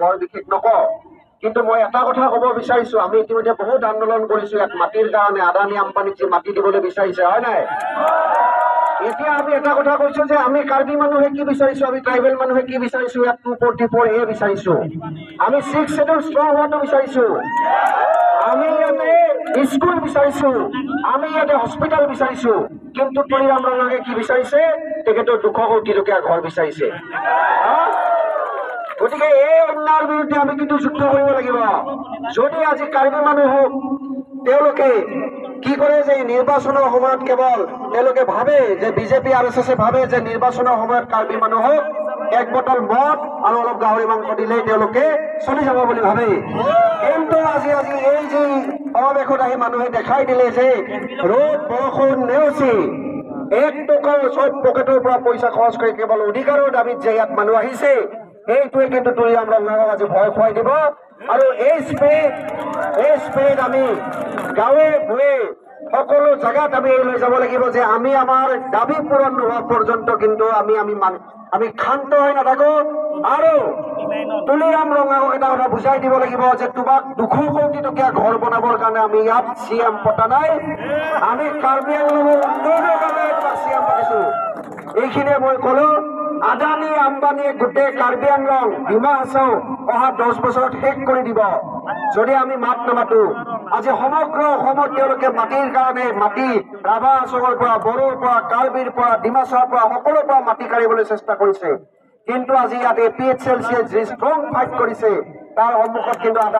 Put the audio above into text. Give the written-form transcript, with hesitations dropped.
বৰ বিশেষ নকওঁ, কিন্তু মই এটা কথা ক'ব বিচাৰিছো। আমি ইতিমধ্যে বহুত আন্দোলন কৰিছো ইয়াত মাটিৰ কাৰণে, আদানী আম্বানীক যি মাটি দিবলৈ বিচাৰিছে, হয় নাই? এতিয়া আমি এটা কথা কৈছো যে আমি কাৰ্বি মানুহে কি বিচাৰিছো, আমি ট্ৰাইবেল মানুহে কি বিচাৰিছো, ইয়াত 244A বিচাৰিছো, আমি 6 শ্বেডিউল ষ্ট্ৰং হোৱাটো বিচাৰিছো, আমি ইয়াতে স্কুল বিচাৰিছো, আমি ইয়াতে হস্পিটেল বিচাৰিছো। কিন্তু তুলিৰাম ৰংহাঙে কি বিচাৰিছে? তেখেতৰ 200 কোটি টকীয়া ঘৰ বিচাৰিছে। গতিকে এই অন্যায়ৰ বিৰুদ্ধে আমি কিন্তু যুদ্ধ কৰিব লাগিব। যদি আজি কাৰ্বি মানুহক তেওঁলোকে কি কৰে যে নিৰ্বাচনৰ সময়ত কেৱল তেওঁলোকে ভাবে যে বিজেপি আৰ এছ এছে ভাবে যে নিৰ্বাচনৰ সময়ত কাৰ্বি মানুহক এক বটল মদ আৰু অলপ গাহৰি মাংস দিলেই তেওঁলোকে চলি যাব বুলি ভাবে। কিন্তু আজি আজি এই যি সমাৱেশত আহি মানুহে দেখাই দিলে যে ৰ'দ বৰষুণ নেওচি এক টকাও চব পকেটৰ পৰা পইচা খৰচ কৰি কেৱল অধিকাৰৰ দাবীত যে ইয়াত মানুহ আহিছে, সেইটোৱে কিন্তু তুলিৰাম ৰংহাঙক আজি ভয় খুৱাই দিব। আৰু এই স্পিৰিট আমি গাঁৱে ভূঞে সকলো জেগাত আমি এই লৈ যাব লাগিব যে আমি আমাৰ দাবী পূৰণ নোহোৱা পৰ্যন্ত কিন্তু আমি আমি আমি ক্ষান্ত হৈ নাথাকো। আৰু তুলিৰাম ৰংহাঙক এটা কথা বুজাই দিব লাগিব যে তোমাক 200 কোটি টকীয়া ঘৰ বনাবৰ কাৰণে আমি ইয়াত চি এম পতা নাই, আমি কাৰ্বি আংলঙৰ উন্নয়নৰ কাৰণে তোমাক চি এম পাতিছো। এইখিনিয়ে মই ক'লো। আদানী আম্বানীয়ে গোটেই কাৰ্বি আংলং, ডিমা হাছাও অহা 10 বছৰত শেষ কৰি দিব যদি আমি মাত নামাতো। আজি সমগ্ৰ অসমত তেওঁলোকে মাটিৰ কাৰণে মাটি ৰাভা হাছঙৰ পৰা, বড়োৰ পৰা, কাৰ্বিৰ পৰা, ডিমাচাৰ পৰা, সকলোৰ পৰা মাটি কাঢ়িবলৈ চেষ্টা কৰিছে। কিন্তু আজি ইয়াত এ পি এইচ এল চিয়ে যি ষ্ট্ৰং ফাইট কৰিছে তাৰ সন্মুখত কিন্তু